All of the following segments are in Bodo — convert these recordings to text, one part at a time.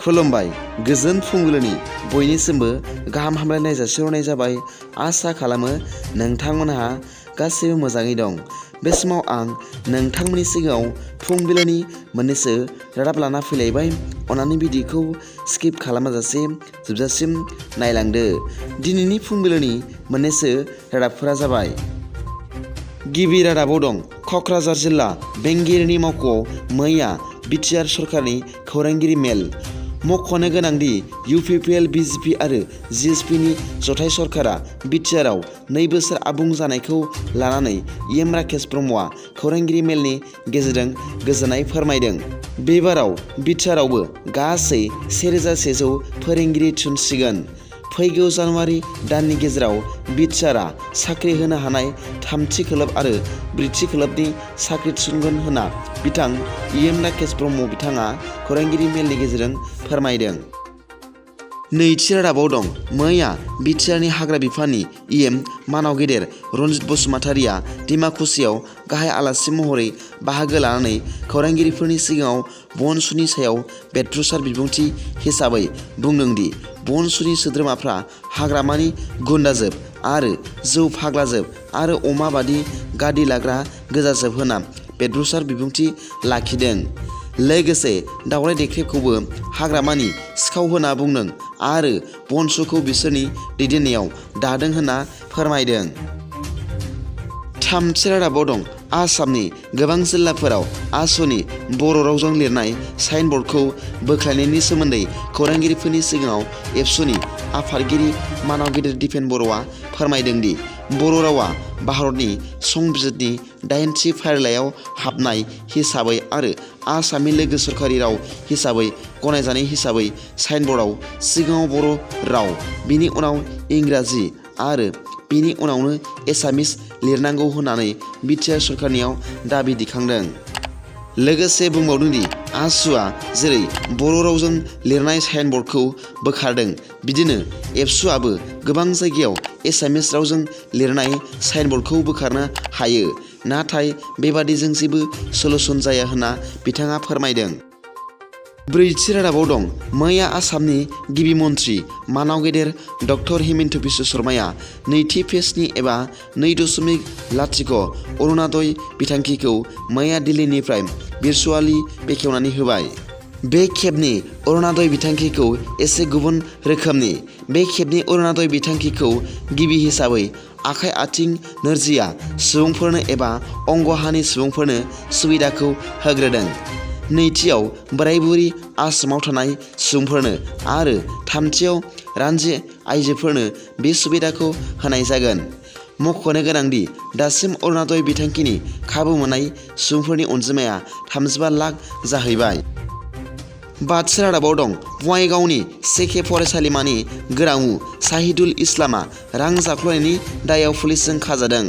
खुलुमबाय गोजोन फुंबिलिनि बयनिसिमबो गाहाम हामलायनाय जासिहरनाय जाबाय। आसा खालामो नोंथांमोनहा गासैबो मोजाङै दं। बे समाव आं नोंथांमोननि सिगाङाव फुंबिलिनि मोननैसो रादाब लाना फैलायबाय। अन्नानै भिडिअखौ स्किप खालामाजासे जोबजासिम नायलांदो। दिनैनि फुंबिलिनि मोननैसो रादाबफोरा जाबाय। गिबि रादाबाव दं क'क्राझार जिल्ला बेंगिरिनि मावख'आव मैया BTR सरकारनि खौरांगिरि मेल। मख'नो गोनांदि UPPL, BJP आरो GSPनि जथाय सरकारा BTRआव 2 बोसोर आबुं जानायखौ लानानै राकेश ब्रह्मआ खौरांगिरि मेलनि गेजेरजों गोजोननाय फोरमायदों। बे बाराव BTRआवबो गासै 1100 फोरोंगिरि थिसनसिगोन। फैगौ जानुवारि दाननि गेजेराव BTRआ साख्रि होनो हानाय 3थि खोलोब आरो 4थि खोलोबनि साख्रि थिसनगोन होनना बिथां राकेश ब्रह्म बिथाङा खौरांगिरि मेलनि गेजेरजों फोरमायदों। नैथि रादाबाव दं मैया BTRनि हाग्रा बिफाननि मानाव गेदेर रनजित बसुमतारिया डिमाकुसियाव गाहाय आलासि महरै बाहागो लानानै खौरांगिरिफोरनि सिगाङाव बन सुनि सायाव बेद्रसार बिबुंथि हिसाबै बुंदोंदि बन सुनि सोद्रोमाफ्रा हाग्रामानि गुन्दाजोब आरो जौ फाग्लाजोब आरो अमा बादि गादि लाग्रा गोजाजोब होना बेद्रसार बिबुंथि लाखिदों। लोगोसे दावराय देख्रेबखौबो हाग्रामानि सिखाव होना बुंदों आरो बनसुखौ बिसोरनि दैदेननायाव दादों होनना फोरमायदों। थामथि रादाबाव दं आसामनि गोबां जिल्लाफोराव आसुनि बर' रावजों लिरनाय साइनबर्डखौ बोख्लायनायनि सोमोन्दै खौरांगिरिफोरनि सिगाङाव एबसुनि आफादगिरि मानाव गेदेर दिपेन बर'आ फोरमायदोंदि बर' रावा भारतनि संबिजितनि 8थि फारिलाइयाव हाबनाय हिसाबै आरो आसामनि लोगो सरकारि राव हिसाबै गनायजानाय हिसाबै साइनबर्डआव सिगाङाव बर' राव, बिनि उनाव इंराजि आरो बिनि उनावनो एसामिस लिरनांगौ होननानै BTR सरकारनियाव दाबि दिखांदों। लोगोसे बुंबावदोंदि आसुआ जेरै बर' रावजों लिरनाय साइनबर्डखौ बोखारदों बिदिनो एबसुआबो गोबां जायगायाव एसामिस रावजों लिरनाय साइनबर्डखौ बोखारनो हायो। नाथाय बेबादिजों जेबो सलुसन जाया होनना बिथाङा फोरमायदों। ब्रैथि रादाबाव दं मैया आसामनि गिबि मन्थ्रि मानाव गेदेर डक्टर हिमन्त बिश्व शर्माया 2थि फेजनि एबा 2.0 अरुणोदय बिथांखिखौ मैया दिल्लीनिफ्राय भिर्चुअलि बेखेवनानै होबाय। बे खेबनि अरुणोदय बिथांखिखौ एसे गुबुन रोखोमनि। बे खेबनि अरुणोदय बिथांखिखौ गिबि हिसाबै आखाइ आथिं नोरजिया सुबुंफोरनो एबा अंगहानि सुबुंफोरनो सुबिदाखौ होग्रोदों। नैथियाव बोराय बुरि आसामाव थानाय सुबुंफोरनो आरो थामथियाव रानजि आइजोफोरनो बे सुबिदाखौ होनाय जागोन। मख'नो गोनांदि दासिम अरुणोदय बिथांखिनि खाबु मोननाय सुबुंफोरनि अनजिमाया 35 लाख जाहैबाय। बाथि रादाबाव दं बङाइगावनि सेके फरायसालिमानि गोरायुं साहिदुल इस्लामआ रां जाख्ल'नायनि दायाव पुलिसजों खाजादों।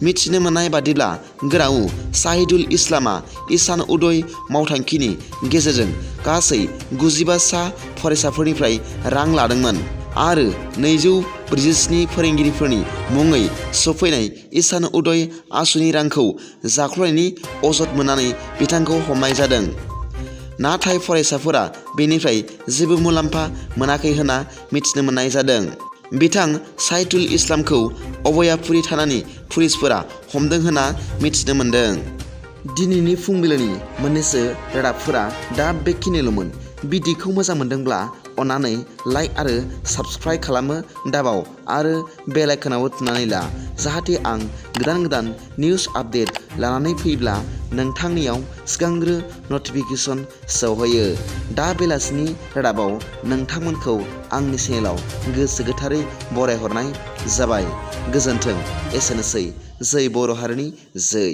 मिथिनो मोननाय बादिब्ला गोरायुं साहिदुल इस्लामआ इसान उदय मावथांखिनि गेजेरजों गासै 95 सा फरायसाफोरनिफ्राय रां लादोंमोन आरो 247 फोरोंगिरिफोरनि मुङै सफैनाय इसान उदय आसुनि रांखौ जाख्ल'नायनि अजद मोननानै बिथांखौ हमनाय जादों। नाथाय फरायसाफोरा बेनिफ्राय जेबो मुलाम्फा मोनाखै होनना मिथिनो मोननाय जादों। बिथां साहिदुल इस्लामखौ अभयापुरि थानानि पुलिसफोरा हमदों होनना मिथिनो मोन्दों। दिनैनि फुंबिलिनि मोननैसो रादाबफोरा दा बेखिनिल'मोन। भिडिअखौ मोजां मोनदोंब्ला अन्नानै लाइक आरो साबस्क्राइब खालामनो दाबाव आरो बेल आइकनआव थुनानै ला, जाहाथे आं गोदान निउस आपडेट लानानै फैब्ला नोंथांनियाव सिगांग्रो नटिफिकेसन सौहैयो। दा बेलासिनि रादाबाव नोंथांमोनखौ आंनि चेनेलाव गोसो गोथारै बरायहरनाय जाबाय। गोजोन्थों। एसेनोसै। जै बर' हारिनि जै।